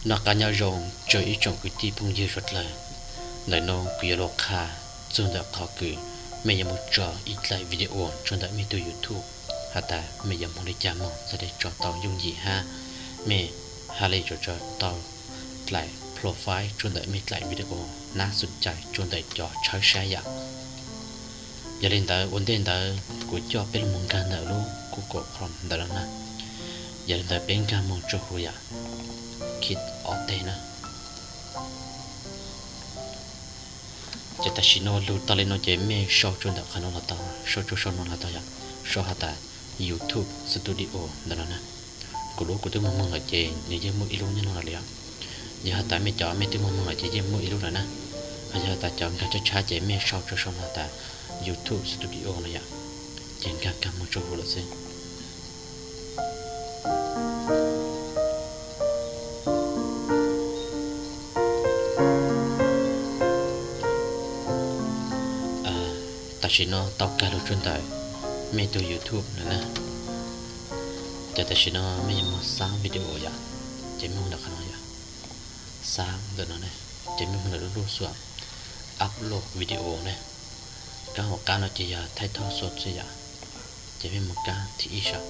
Noj qab nyob zoo txog ib tsoom kwv tij phooj ywg suav dlawg. Ntawm no kuv yuav los qha txog ntawm qhov kws mej yuav mus tso ib dlaim video tso ntawm mej tug YouTube has tas mej yuav moog li cas moog txhaj le tso tau yooj yim hab mej haj le tso tau dlaim profile tso ntawm mej dlaim video nab xum cai tso ntawm cov tshawb saib yom. Yog li ntawd ua ntej ntawd kuv coj peb lug moog nkag ntawm lub Google Chrome ntawm no na. Yog li ntawd peb nkag moog rua huv yom, khij ob teg na. Ces tam sim no lug tau li no ces mej sau rua ntawm qhov no los tau, sau rua sau no los tau yom, sau has tas YouTube Studio ntawm no na. Kuv lub kuv twb moog moog lawm ces nws yeej muaj ib lub nyob no lawm li os. Yog has tas mej cov mej twb moog moog lawm ces yeej muaj ib lub lawm na. Ho yog has tas cov nkag tshab tshab ces mej sau rua sau no has tas YouTube Studio no yom, ces nkag nkag moog rua huv lawm xwb. Tam sim no tau kag lug rua ntawm mej tug YouTube no na. Ces tam sim no mej yuav moog xaab video yom, ces mej moog ntawm qhov no yom, xaab ntawm no ne, ces mej moog ntawm lub lub xua upload video ne. Kaab hauv qab no ces yog title xua xwb yom, ces mej moog kaab thib ib saib.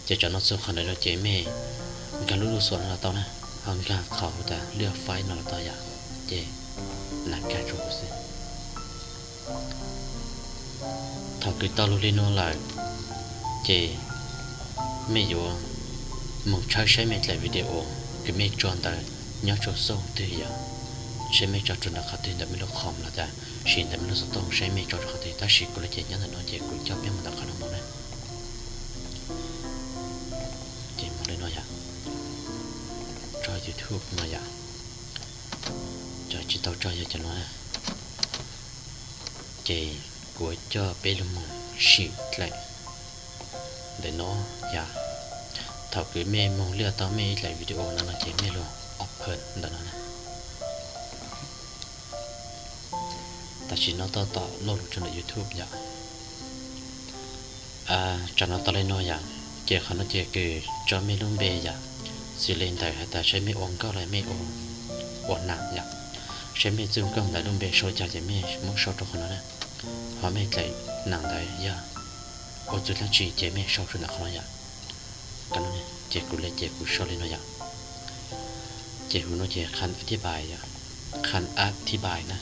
Ces tsaam no txug qhov ntawm no ces mej nkag lub lub xua no los tau na, ho nkag qhov tas lwaj faib no los tau yom, ces nam kag rua huv xwb. Thaum kws tau lug li no lawm, ces mej yuav moog tshawb saib mej dlaim video kws mej tso ntawd nyob rua xoo twg yom, saib mej tso rua ntawm qhov twg ntawm mej lub qhov los tas sis ntawm mej lub xov tooj saib mej tso rua qhov twg, tab sis kuv lub ces nyob ntawm no ces kuv coj peb moog ntawm qhov no moog na. Ces moog li no yom, tso YouTube no yom, cov tsis tau tso yog cov no na. Ces kuv coj peb lug moog sim dlaim ntawm no yom. Thaum kws mej moog lwaj tau mej ib dlaim video no no ces mej lug open ntawm no na. Tam sim no tab tom load lug rua ntawm YouTube yom. Tsaam no tau li no yom, ces qhov no ces kws tso mej lub npe yom, xws li ntawm has tas saib mej ua nkauj los mej ua naam yom. Saib mej txuj nkauj ntawd lub npe sau li cas ces mej muab sau rua qhov no na. Ho mej dlaim naam ntawd yog ua txug dlaab tsi ces mej sau rua ntawm qhov no yom. Ces kuv le ces kuv sau li no yom. Ces huv no ces khas thib pais yom, khas thib pais na.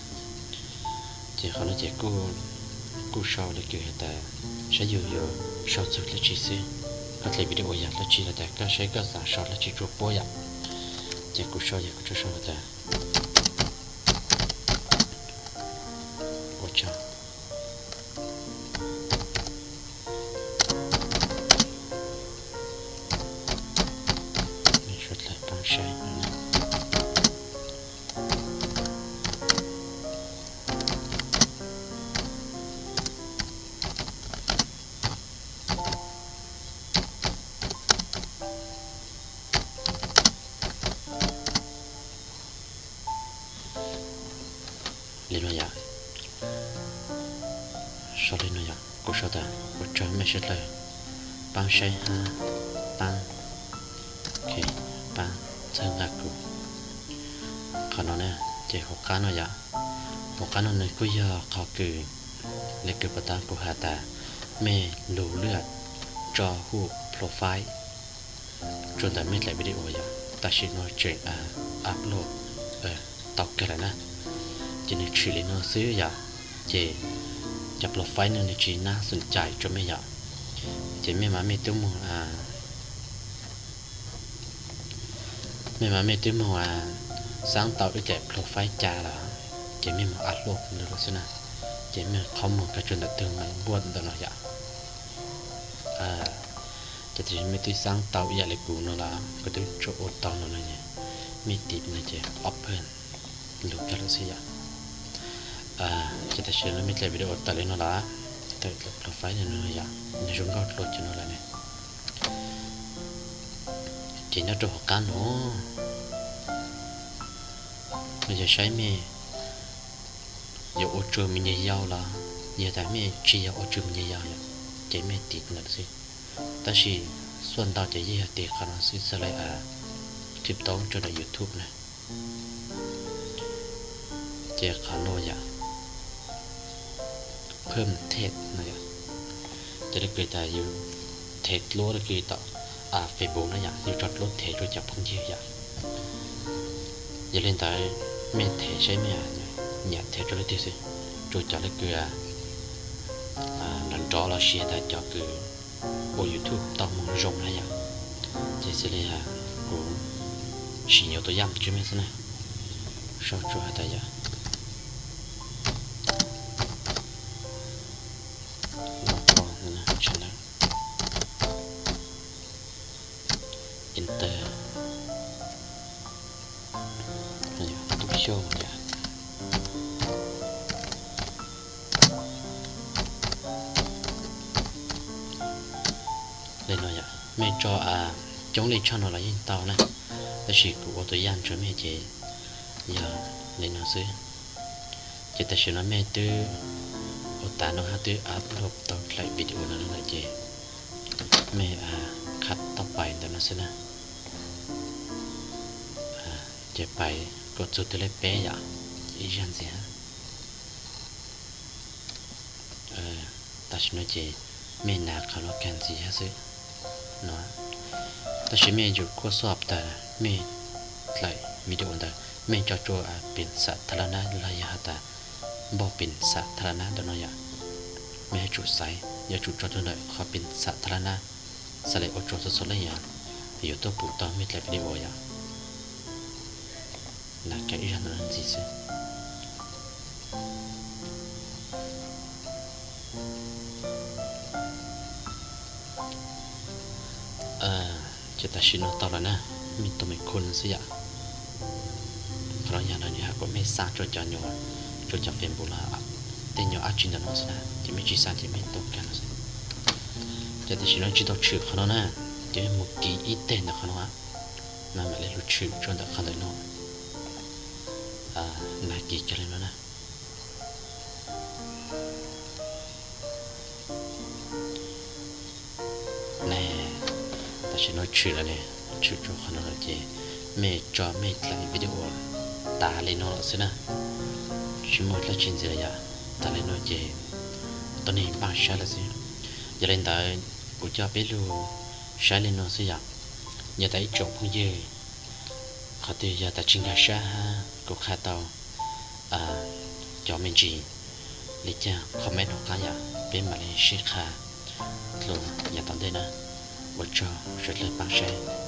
Ces qhov no ces kuj sau le kws has tas saib yug yuav sau txug dlaab tsi xwb. Koj dlaim video yog dlaab tsi los tas koj saib koj xav sau dlaab tsi rua puab yom. Ces kuv sau yog kuv tsuas sau has tas ua tsaug, suav dlawg paab saib. Li no yom, sau li no yom, kuv sau tas ua tsaug mej suav dlawg paab saib hab paab, paab txhawb nqa kuv. Qhov no na, ces hauv qab no yom, hauv qab no nws kuj yog qhov kws le kws puas tas kuv has tas mej lug lwaj tso huj profile rua ntawm mej dlaim video yom, tam sim no tseem upload tau kawg lawm na. Ces nws tshwm li no xwb yom, ces cov profile no nws tsis nab xum cai rua mej yom. Ces mej mas mej twb moog, mej mas mej twb moog xaab tau ib dlaim profile ca lawm, ces mej moog upload lug lawm xwb na. Ces mej qhov moog kag rua ntawm tug mas npuaj ntawm no yom. Ces tam sim mej twb xaab tau ib yam li kuv no lawm, kuv twb tso ua tau no no, mej tiv no ces open lug kag lawm xwb yom. Ces tam sim no mej dlaim video tawm li no lawm, tawm dlaim profile li no yom, nws zoo nkauj dlua cov no lawm ne. Ces nyob rau hauv qab no, yog saib mej yuav ua tsuag me nyuam yaus los yog tas mej tsis yog ua tsuag me nyuam yaus yom, ces mej tiv ntawm xwb. Tab sis xuaj ntau ces yeej yog tiv qhov no xwb xwb li. clip tau tso rau YouTube na. Ces qhov no yom, phwm thev no yom, ces lawv kws tas yus thev dluab lawv kws tom Facebook no yom, yus tso dluab thev rau cov phooj ywg yom. Yog li ntawd mej thev saib mej nyiam thev rau leej twg xwb, rau cov lawv kws nrov nrov los sis tas cov kws ua YouTube tau moo zoo na yom. Ces xws li kuv sim nyuam tua yam tswv mej xwb na, sau tsuas has tas yog enter, tub xyoo yom. Li no yom, mej tso coob li tshaj no los yeej tau na, tab sis kuv ua tua yam tswv mej ces yog li no xwb. Ces tam sim no mej twb ua tas no hab twb upload tau dlaim video no lawm ces mej kham tau pais ntawm no xwb na. Ces pais kom txug twg lej peb yom, ib zag ntxiv hab. Tam sim no ces mej nas qhov no kag ntxiv hab xwb no. Tab sis mej yuav kuaj xub tas mej dlaim video ntawd mej tso tsua pin xam thab lab nab los yog has tas npauj pin xam thab lab nab ntawm no yom. Mej yuav tsum xaiv, yuav tsum tso rau ntawm qhov pin xam thab lab nab, xav li ua tsuas txhua txhua leej yom, yuav tuaj pum tau mej dlaim video yom. Nas kag ib zag no ntxiv xwb. Ces tam sim no tau lawm na, mej tua mej khu no xwb yom. Qhov no yog no nws has kom mej xa rua cov nyuam, rua cov Facebook los tej nyuam ab tsi ntawm no xwb na, ces mej tsi xa ces mej tua kag no xwb. Ces tam sim no tsi tau tshwm qhov no na, ces mej mus kis ib teg ntawm qhov no, no mam li lug tshwm tsua ntawm qhov ntawm no. Nas kis kag li no na. Ne, tam sim no tshwm lawm ne, tshwm tsua qhov no lawm ces mej tso mej dlaim video tas li no lawm xwb na. Tsi muaj dlaab tsi ntxiv lawm yom, tas li no ces tau neeg npaaj saib lawm xwb. Yog li ntawd kuv coj peb lug saib li no xwb yom. Yog tas ib tsoom phooj ywg qhov twg yog tas tsi nkag siab hab kuv qha tau cov me ntsis li cas comment rau qab yom, peb mam li sib qha dlua yav tom ntej na. Ua tsaug suav dlawg paab saib.